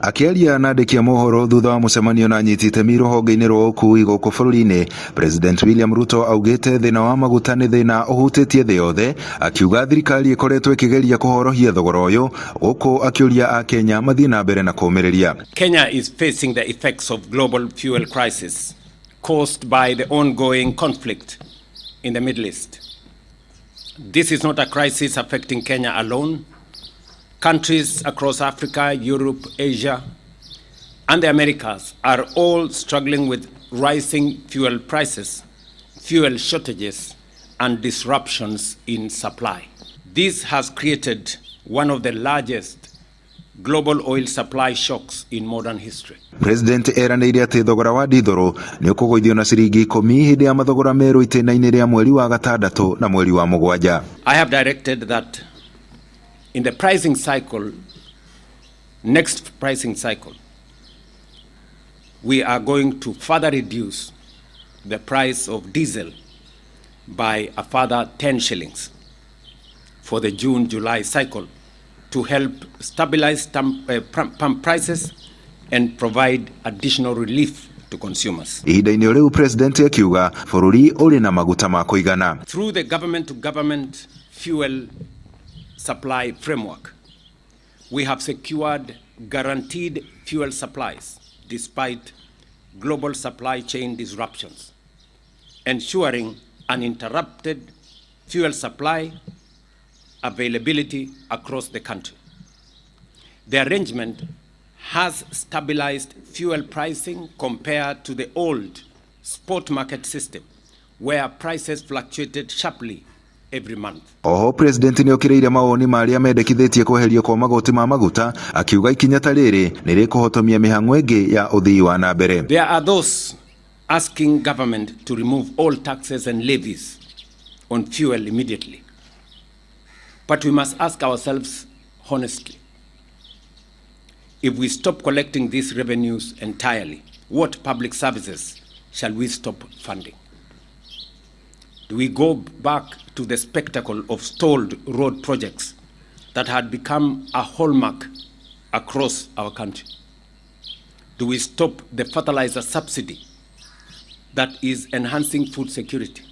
Akĩaria na andĩki a mohoro thutha wa mũcemanio na anyiti itemi rũhonge-inĩ rwa ũkui gũkũ bũrũri-inĩ, President William Ruto augĩte thĩna wa maguta nĩ thĩna ũhutĩtie thĩ yothe, akiuga thirikari ĩkoretwo ĩkĩgeria kũhorohia thogora ũyũ, gũkũ akĩũria akenya mathiĩ na mbere na kũũmĩrĩria. Kenya is facing the effects of global fuel crisis caused by the ongoing conflict in the Middle East. This is not a crisis affecting Kenya alone. Countries across Africa, Europe, Asia, and the Americas are all struggling with rising fuel prices, fuel shortages, and disruptions in supply. This has created one of the largest global oil supply shocks in modern history. President eranĩire atĩ thogora wa ndithũrũ nĩ ũkũgũithio na ciringi 10 hĩndĩ ya mathogora merũ itĩna-inĩ rĩa mweri wa gatandatũ na mweri wa mũgwanja. I have directed that in the pricing cycle, next pricing cycle, we are going to further reduce the price of diesel by a further 10 shillings for the June-July cycle to help stabilize pump prices and provide additional relief to consumers. Ihinda-inĩ o rĩu, President akiuga bũrũri ũrĩ na maguta ma kũigana. Through the government-to-government fuel supply framework, we have secured guaranteed fuel supplies despite global supply chain disruptions, ensuring uninterrupted fuel supply availability across the country. The arrangement has stabilized fuel pricing compared to the old spot market system, where prices fluctuated sharply every month. Oho President nĩ okĩrĩire mawoni ma arĩa mendekithĩtie kweherio kwa magoti ma maguta, akiuga ikinya ta rĩrĩ nĩ rĩkũhotomia mĩhang'o ĩngĩ ya ũthii wa na mbere. There are those asking government to remove all taxes and levies on fuel immediately. But we must ask ourselves honestly, if we stop collecting these revenues entirely, what public services shall we stop funding? Do we go back to the spectacle of stalled road projects that had become a hallmark across our country? Do we stop the fertilizer subsidy that is enhancing food security?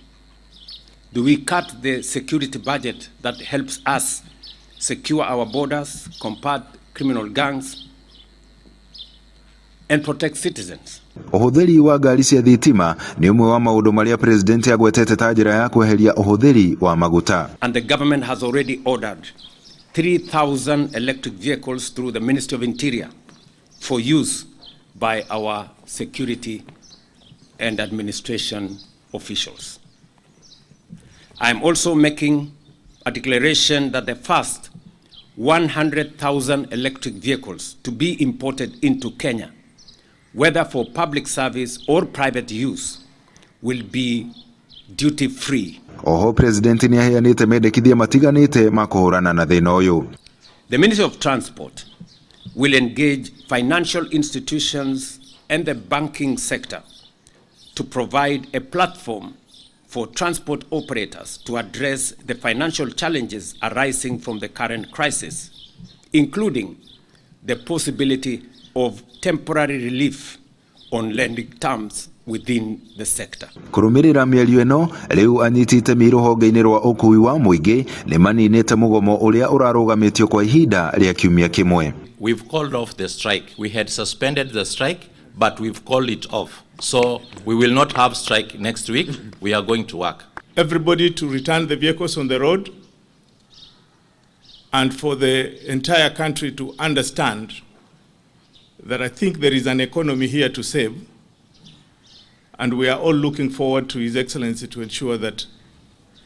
Do we cut the security budget that helps us secure our borders, combat criminal gangs, and protect citizens? Ũhũthĩri wa ngari cia thitima nĩ ũmwe wa maũndũ marĩa President agwetete ta njĩra ya kweheria ũhũthĩri wa maguta. And the government has already ordered 3,000 electric vehicles through the Ministry of Interior for use by our security and administration officials. I am also making a declaration that the first 100,000 electric vehicles to be imported into Kenya, whether for public service or private use, will be duty free. Oho President nĩ aheanĩte mendekithia matiganĩte ma kũhũrana na thĩna ũyũ. The Ministry of Transport will engage financial institutions and the banking sector to provide a platform for transport operators to address the financial challenges arising from the current crisis, including the possibility of temporary relief on lending terms within the sector. Kũrũmĩrĩra mĩario ĩno, rĩu anyiti itemi rũhonge-inĩ rwa ũkui wa mũingĩ nĩ maninĩte mũgomo ũrĩa ũrarũgamĩtio kwa ihinda rĩa kiumia kĩmwe. We've called off the strike. We had suspended the strike, but we've called it off. So we will not have strike next week. We are going to work. Everybody to return the vehicles on the road and for the entire country to understand that I think there is an economy here to save, and we are all looking forward to His Excellency to ensure that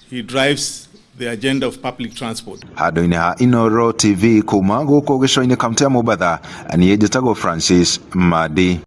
he drives the agenda of public transport. Handũ-inĩ ha Inooro TV kuma gũkũ gĩcũa-inĩ, kaũntĩ ya Mombatha, niĩ njĩtagwo Francis Madi.